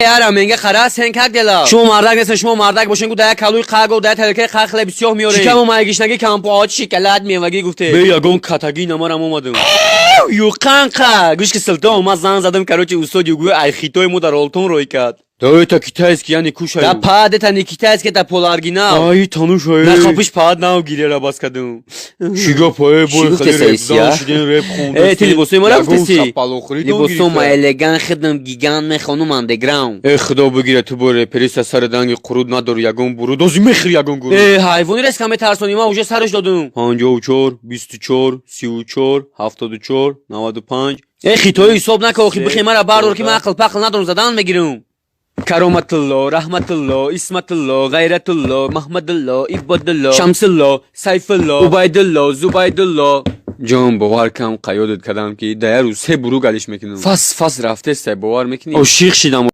Яра менга харасен, как дела? Шумо мардак нестен, шумо мардак бошен, гу дая калуи қаго, дая тарелкаи қа хлеби сиёҳ меорем. Шикаму майгишнагӣ кампоот шикалад мевагӣ гуфте. Бе ягон катагӣ намарам омадам. Юқанқа. Гӯш ки, силтон, ман зан задам, короче, устоди гӯ ай хитои мо дар Олтон рой кард. Да это китайский, я не кушаю. Да пад, это не китайский, это полуоригинал. Ай, танушай. На хапиш пад нав гирера бас кадум. Чӣ гапае, бой? Чӣ гуфтеса, хеле Исия? рэпзан шуден, рэп хонда. Э, ти либосои мара гуфтеси? Либосома элеган хидам, гигант мехонум андеграунд. Э, худо бигира, ту бо репериста сари данги қуруд надори, ягон буруд, ози мехӯри ягон гуруд. Э, ҳайвони резка метарсони, ман уже сараш додум. 54, 24, 34, 74, 95. Э, хитои ҳисоб нака, охи бихе мара бардор, ки ман ақл пақл надорам, задан мегирам. Кароматулло, Раҳматулло, Исматулло, Ғайратулло, Маҳмадулло, Ибодулло, Шамсулло, Сайфулло, Убайдулло, Зубайдулло. Ҷон, бовар кам, қаёдат кардам, ки да як рӯз се буруг алиш мекунам. Фас фас рафтеста, бовар мекунӣ? Ошиқ шидам.